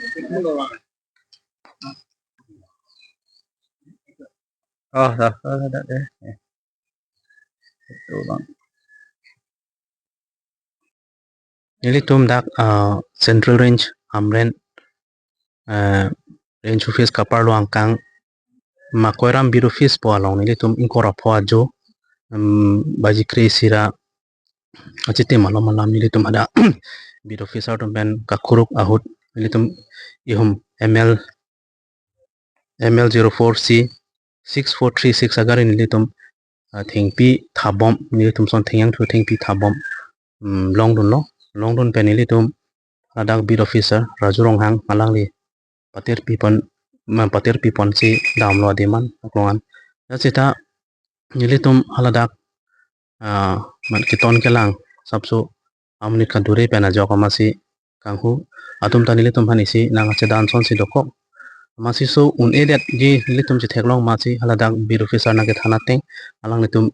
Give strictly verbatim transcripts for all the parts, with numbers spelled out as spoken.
Oh, dah, dah, dah, dah, eh. Itu bang. Nelitum dak, ah, Central Range Hamren, eh, Range Office kaparlo angkang Makoiram Beat Office pu along nelitum ingkoi ra pho ajo, em, baji kre-isi ra achitim alom alam nelitum hadak beat officer atum pen kakuruk ahut nelitum ihum M L, M L zero four C six four three six agari nelitum, ah, thengpi thabom, nelitum son thengyang thu thengpi thabom, mm, longdunlo, longdun pen nelitum hadak beat officer Raju Ronghang alangli patir pipon, ma patir pipon si damlo adim an aklongan. Ya seta nelitum haladak, ah, mat keton kelang sapso amonit kadure pen ajok amatsi kanghu atum ta nelitum aphan isi nang achedan son si dokok. Amatsi so un-edet ji nelitum chetheklong amatsi haladak beat officer nang kethan ateng alanglitum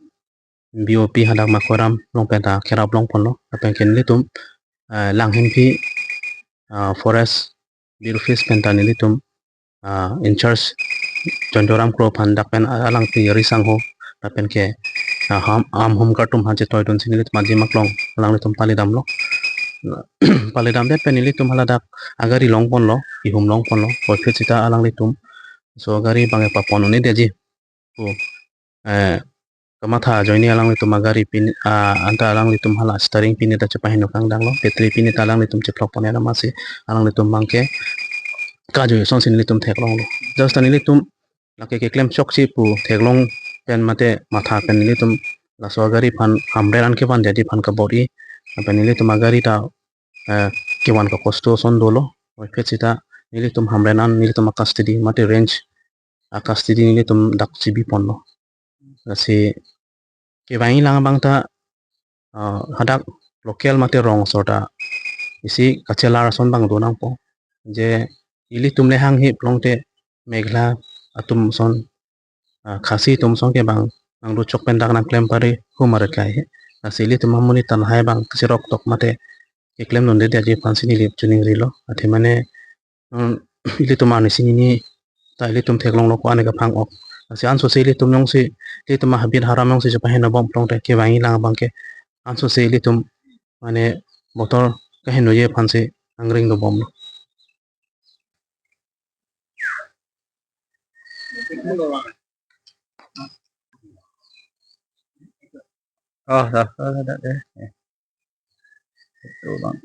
B O P hadak Makoiram along pen ta kerap longponlo. Lapen ke nelitum, eh, Langhinpi, ah, Forest Beat Office pen ta nelitum, ah, in charge Chonjoram Kro aphan dak pen alangli ri sangho lapen ke, ah, ham, am home guard atum aphan chetoidun si nelitum ajimak along alanglitum palidamlo. Palidamdet pen nelitum haladak agari longponlo, ihum longponlo. Puvoiphit seta alanglitum so agari bang epapon un-edetji pu, eh, kamatha ajoine alanglitum agari pin, ah, anta alanglitum hala steering pine ta chepaheno kangdanglo, battery pine ta alanglitum chephlokpon amatsi alanglitum bang ke kajui son si nelitum theklonglo. Just ta nelitum lake keklem chokche pu theklong pen mate matha pen nelitum laso agari aphan Hamren an kevan jadi aphan kabor-i, lapen nelitum agari ta, eh, kevan kakosto son dolo. Puvoiphit seta nelitum Hamren an nelitum a-custody mate range a-custody nelitum dak chibiponlo. Lasi kevangji lang abang ta, ah, hadak local mate rong asor ta isi kachelar ason bang do nangpo. Je ilitum le hanghe pulote Meghla atum son, ah, Khasi atum son ke bang nangdo chok pen dak nangklem pari humar kai he. Lasi ilitum amonit ta lahai bang kachirok tok mate keklem nonde dia ji aphan si neli chiningrilo. Athe mane, mm, ilitum arnisi nini ta ilitum theklonglo ko-an ke kaphang ok. Lasi ansose ilitum jongsi, ilitum ahabit haram jongsi chepaheno bom pulote kevangji lang abang ke ansose ilitum mane botor kahenoji aphan si angring dobomlo. Oh, dah, dah, dah, dah, eh. Itu bang.